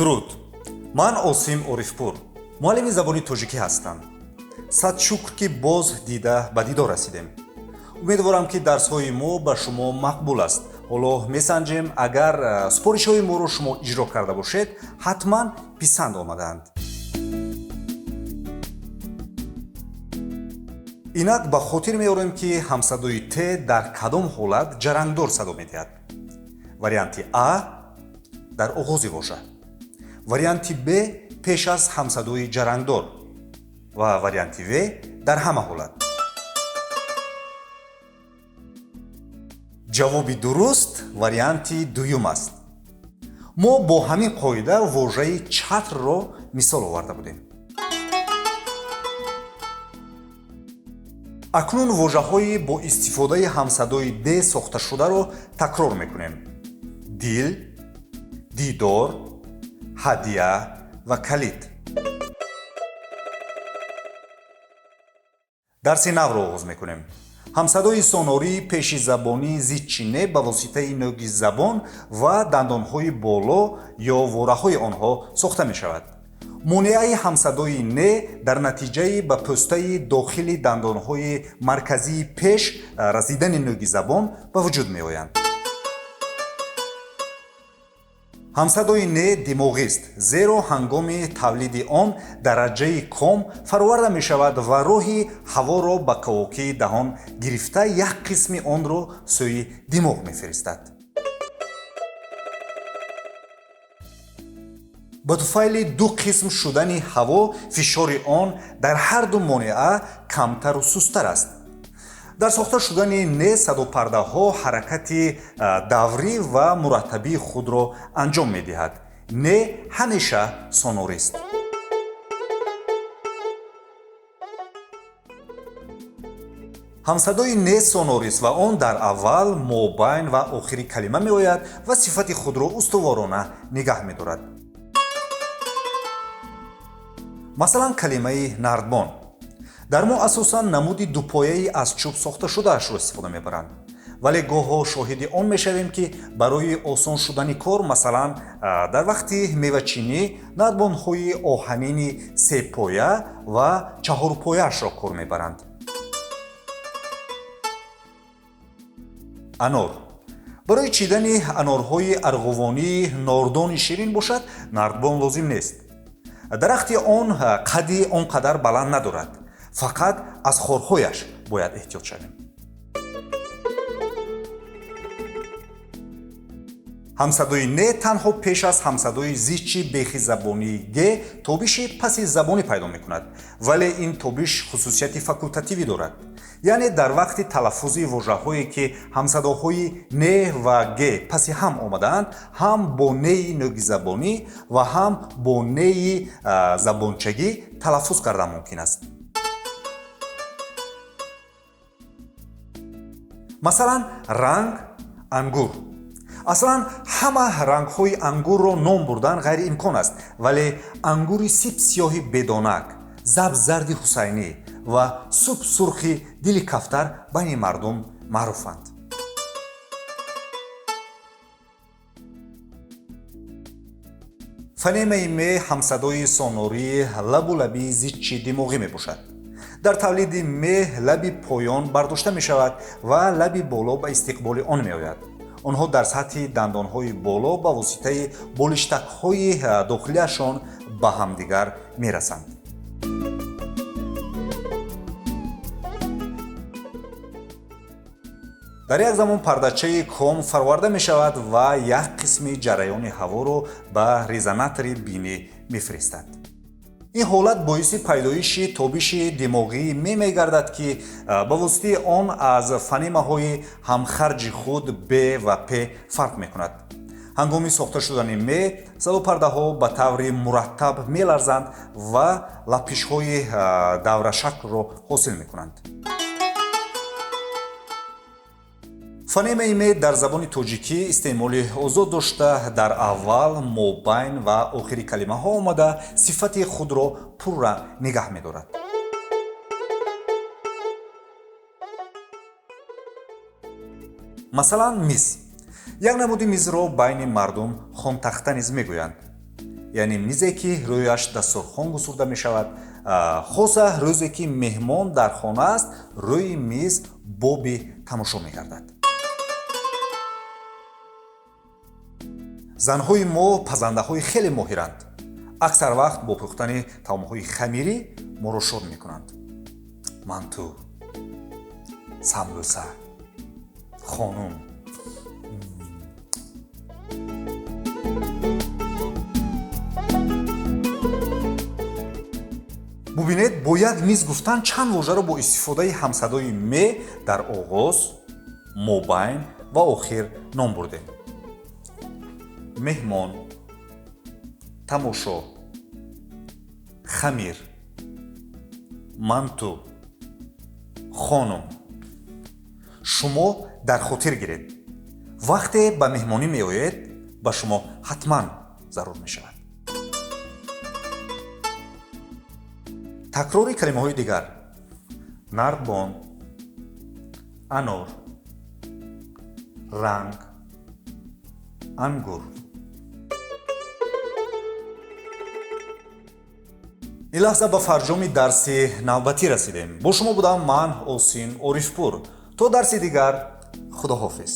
Дуруд, ман Осим Орифпур, муаллими забони тоҷикӣ ҳастам. Сад шукр, ки боз дида ба дидор расидем. Умедворам, ки дарсҳои мо ба шумо мақбул аст. Ҳоло месанҷем, агар супоришҳои моро шумо иҷро карда бошед, ҳатман писанд омадаанд. Инак ба хотир меорем, ки ҳамсадои т дар кадом ҳолат ҷарангдор садо медиҳад. Варианти а дар оғози вожа, варианти б пеш аз ҳамсадои ҷарангдор ва варианти в дар ҳама ҳолат. Ҷавоби дуруст варианти дуюм аст. Мо бо ҳамин қоида вожаи чатрро мисол оварда будем. Акнун вожаҳои бо истифодаи ҳамсадои д сохташударо такрор мекунем: дил, дидор, ҳадя ва калид. Дарси навро оғоз мекунем. Ҳамсадои сонории пеши забонии зиччи не ба воситаи нӯги забон ва дандонҳои боло ё вораҳои онҳо сохта мешавад. Монеаи ҳамсадои не дар натиҷаи ба пӯстаи дохили дандонҳои марказии пеш расидани нӯги забон ба вуҷуд меоянд. Ҳамсадои не димоғист, зеро ҳангоми тавлиди он дараҷаи ком фароварда мешавад ва роҳи ҳаворо ба ковокии даҳон гирифта, як қисми онро сӯи димоғ мефиристад. Ба туфайли ду қисм шудани ҳаво, фишори он дар ҳар ду монеа камтару сусттар аст. Дар сохта шудани не садопардаҳо ҳаракати даврӣ ва мураттабии худро анҷом медиҳад. Не ҳамеша сонорист. Ҳамсадои не сонорист ва он дар аввал, мобайн ва охири калима меояд ва сифати худро устуворона нигаҳ медорад. Масалан, калимаи нардбон. Дар мо асосан намуди дупояи аз чӯб сохташудаашро истифода мебаранд, вале гоҳҳо шоҳиди он мешавем, ки барои осон шудани кор, масалан, дар вақти мевачинӣ, нардбонҳои оҳанини сепоя ва чаҳорпояашро кор мебаранд. Анор. Барои чидани анорҳои арғувонии нордони ширин бошад, нардбон лозим нест. Дарахти он қади он қадар баланд надорад, фақат аз хорҳояш бояд эҳтиёт шавем. Ҳамсадои не танҳо пеш аз ҳамсадои зичи бехи забонии г тобиши паси забонӣ пайдо мекунад, вале ин тобиш хусусияти факултативӣ дорад, яъне дар вақти талаффузи вожаҳое, ки ҳамсадоҳои не ва г паси ҳам омадаанд, ҳам бо неи нӯгизабонӣ ва ҳам бо неи забончагӣ талаффуз кардан мумкин аст. Масалан, ранг, ангур. Аслан ҳама рангҳои ангурро ном бурдан ғайриимкон аст, вале ангури сип сиёҳи бедонак, забзарди ҳусайнӣ ва субсурхи дили кафтар байни мардум маъруфанд. Фонемаи ме ҳамсадои сонории лабу лабии зиччи димоғӣ мебошад. Дар тавлиди ме лаби поён бардошта мешавад ва лаби боло ба истиқболи он меояд. Онҳо дар сатҳи дандонҳои боло ба воситаи болиштакҳои дохилиашон ба ҳамдигар мерасанд. Дар як замон пардачаи ком фароварда мешавад ва як қисми ҷараёни ҳаворо ба резонатори бинӣ мефиристад. Ин ҳолат боиси пайдоиши тобиши димоғии ме мегардад, ки ба воситаи он аз фонемаҳои ҳамхарҷи худ б ва п фарқ мекунад. Ҳангоми сохта шудани ме садопардаҳо ба таври мураттаб меларзанд ва лапишҳои даврашаклро ҳосил мекунанд. Фонемаи ме дар забони тоҷикӣ истеъмоли озод дошта, дар аввал, мобайн ва охири калимаҳо омада, сифати худро пурра нигаҳ медорад. Масалан, миз. Як намуди мизро байни мардум хонтахта низ мегӯянд. Яъне мизе, ки рӯяш дастурхон гусурда мешавад. Хоса рӯзе, ки меҳмон дар хона аст, рӯи миз боби тамошо мегардад. Занҳои мо пазандаҳои хеле моҳиранд. Аксар вақт бо пухтани таомҳои хамирӣ моро шод мекунанд: манту, самбуса, хонум. Бубинед, бо як миз гуфтан чанд вожаро бо истифодаи ҳамсадои ме дар оғоз, мобайн ва охир ном бурдем: меҳмон, тамошо, хамир, манту, хонум. Шумо дар хотир гиред, вақте ба меҳмонӣ меоед, ба шумо ҳатман зарур мешавад. Такрори калимаҳои дигар: нардбон, анор, ранг, ангур. Ин лаҳза ба фарҷоми дарси навбатӣ расидем. Бо шумо будам ман, Осин Орифпур. То дарси дигар, худоҳофиз.